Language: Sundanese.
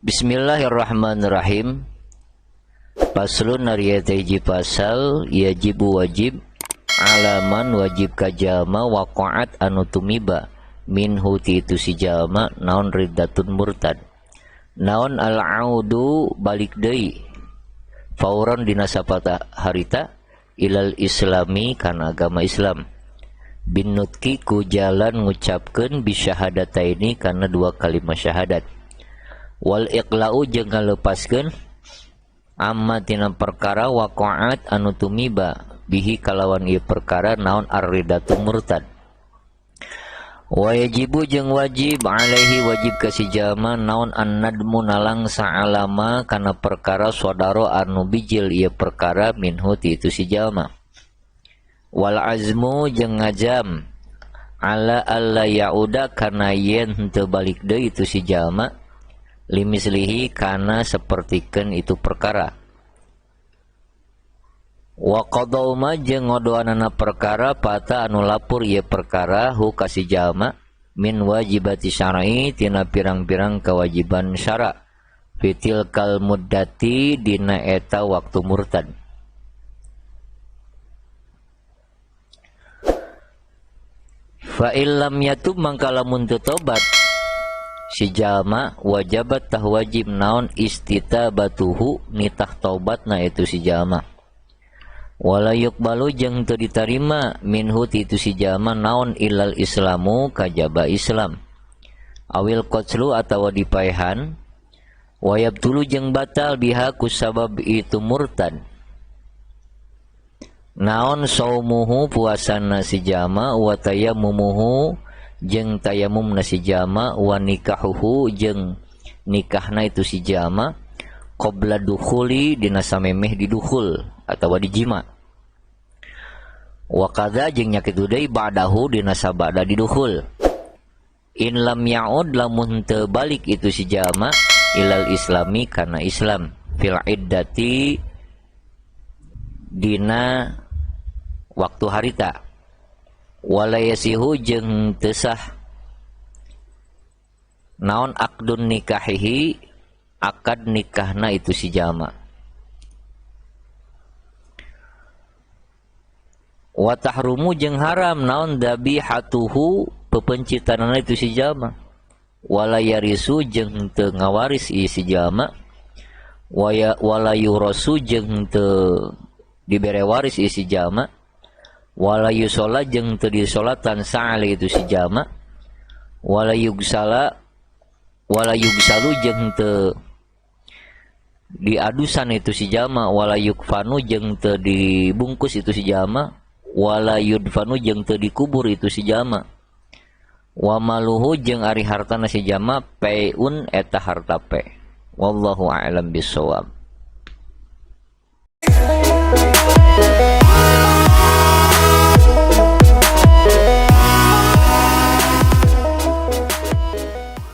Bismillahirrahmanirrahim. Faslun ari eta hiji pasal yajibu wajib alaman wajib ka jalma waqa'at anu tumiba minhu ti itu si jalma naon riddatun murtad. Naon al-audu balik deui fauran dina sapata harita ilal islami kana agama Islam. Bin nutki ku jalan ngucapkeun bisyahadataini kana dua kalimat syahadat. Wal iqla'u jeung ngalepaskeun amma tina perkara waqa'at anu tumiba bihi kalawan ieu perkara naon ar-riddatu murtad. Wa yajibu jeung wajib alaihi wajib ka si jalma naon an-nadmu nalang sa'alama kana perkara sodaro anu bijil ieu perkara minhu ti itu si jalma. Wal azmu jeung ngajam ala alla ya'uda kana yen henteu balik deui itu si jalma limislihi kana sapertikeun itu perkara. Wa qadau ma jeung ngodoanana perkara pata anu lapur ieu perkara hu ka si jalma min wajibati syar'i tina pirang-pirang kewajiban syara fitil kal muddati dina eta waktu murtad. Fa illam yatub mangka lamun teu tobat si jalma wajabat tah wajib naon istitabatuhu nitah taubatna itu si jalma. Wala yuqbalu jeung teu ditarima minhu ti itu si jalma naon ilal islamu kajaba Islam. Awil qatlu atawa dipaehan wayabtulu jeung batal biha ku sabab itu murtad. Naon saumuhu puasana si jalma wa tayammumuhu jeung tayamumna si jalma wa nikahuhu jeung nikahna itu si jalma qabla dukhuli dina samemeh didukhul atawa dijima. Wa kadza jeung nya kitu deui ba'dahu dina sabada didukhul. In lam ya'ud lamun teu balik itu si jalma ilal islami kana Islam fil iddati dina waktu harita. Wala yasihu jeung teu sah naon akdun nikahihi akad nikahna itu si jalma. Wa tahrumu jeung haram naon dabihatuhu pepencitanana itu si jalma. Wala yarisu jeung teu ngawaris ieu si jalma. Wala yurasu jeung teu dibere waris ieu si jalma. Wala yusola jeung teu disolatan sa'ali itu si jalma. Wala yugsala wala yugsalu jeung teu diadusan itu si jalma. Wala yukfanu jeung teu dibungkus itu si jalma. Wala yudfanu jeung teu dikubur itu si jalma. Wa maluhu jeung ari hartana si jalma peun eta harta pe. Wallahu a'lam bissawab.